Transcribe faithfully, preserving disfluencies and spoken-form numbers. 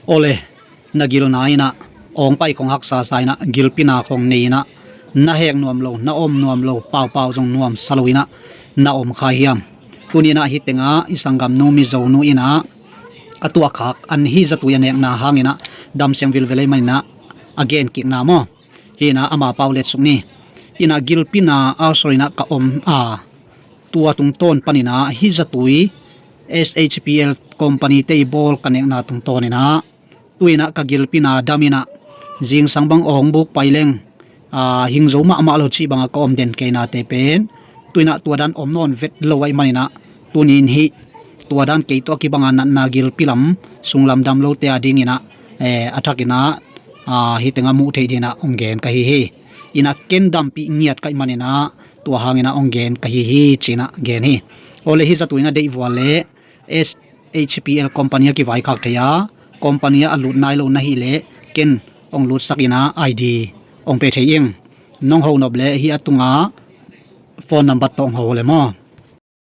Awle, na gilna inah awngpai khong haksa sa inah, gilpina khong nei inah, na hek nuam lo, na om nuam lo, paupau zong nuamsa lo inah na om kha hiam? Tuni inah hih tengah i sanggamnu Mizo nu inah a tuahkhak an hih zatui a nekna hang inah damsiang vilvel ei man inah a genkikna maw? Hih inah ama pau letsuk ni. Inah gilpina a sawr inah ka om a, tua tungtawn pan inah hih zatui S H P L company te i bawl ka nekna tungtawn inah, tu inah ka gilpina dam inah, zingsang bang awng buk pai leng hing zo mahmah lo cih bangah ka om den keinate pen, tu inah tua dan om nawn vet lo ahih man inah, tuni in hih tua dan kei tawh a kibanga natna, gilpi lam, sunglam dam lote a ding inah a thak inah hih tengah muh theih ding inah hong gen ka hi hi. Inah ken dampih ngiat ka hih man inah tua hang inah hong gen ka hi hi, ci inah gen hi. Awle, hih zatui inah deihvual le S H P L company a kivaikhak thei a, company ah a lut nai lo na hih leh ken hong lutsak inah I D hong pe thei ing. Nong ho nop leh hih a tunga phone number tawh hong ho le maw?